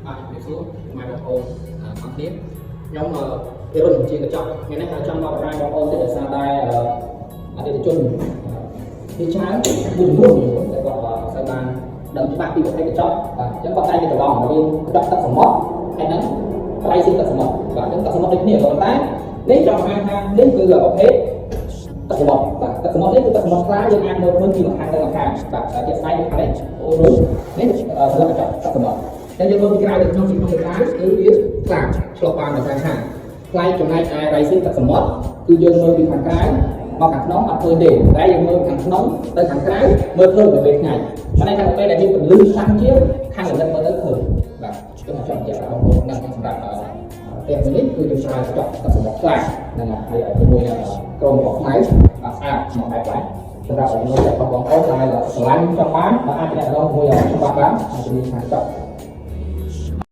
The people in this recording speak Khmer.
បាទជំរាបសួរម៉ែបងប្អូនអរគ្នាខ្ញុំពិរុនជាកញ្ចក់ថ្ងៃនេះចង់មកបង្ហាញបងប្អូនតិចដោយសារតែអតិថិជនជាច្រើនមួយចំនួនដែលគាត់អត់សូវបានដឹងច្បាស់ពីប្រភេទកញ្ចក់បាទអញ្ចឹងគាត់តែងតែច្រឡំរវាងកញ្ចក់ទឹកសមុទ្រហើយនិងប្រៃស៊ីទឹកសមុទ្របាទអញ្ចឹងទឹកសមុទ្រដូចគ្នាប៉ុន្តែនេះចង់បង្ហាញថានេះគឺប្រភេទ ទឹកសមុទ្របាទទឹកសមុទ្រនេះគឺទឹកសមុទ្រខ្លាយើងអាចមើលឃើញពីម្ខាងទៅម្ខាងបាទតែជាក់ស្ដែងខាងនេះអូនោះនេះស្លឹកកញ្ចក់ទឹកសមុទ្រអញ្ចឹងយើងមើលពីក្រៅទៅក្នុងពីក្នុងទៅក្រៅគឺវាខ្លាឆ្លុះបានដោយសារខាងផ្លែចំណែកឯ rising ទឹកសមុទ្រគឺយើងមើលពីខាងក្រៅមកខាងក្នុងអត់ឃើញទេតែយើងមើលខាងក្នុងទៅខាងក្រៅមើលឃើញនៅពេលថ្ងៃប៉ុន្តែខាងពេលដែលមានពន្លឺខ្លាំងជាងខាងលិតមើលទៅឃើញបាទខ្ញុំចង់បញ្ជាក់ដល់បងប្អូននឹងសម្រាប់ផ្ទះនេះគឺយើងប្រើកញ្ចក់ទឹកសមុទ្រខ្លាហ្នឹងហើយជាមួយនឹងក្រុមរបស់ខ្មៅបាទស្អាតមកបែបដែរសម្រាប់ចំណូលចិត្តរបស់បងប្អូនដែលស្រឡាញ់ចង់បានបាទអាចទំនាក់ទំនងជាមួយខ្ញុំបាទបានជំនាញខាងកញ្ចក់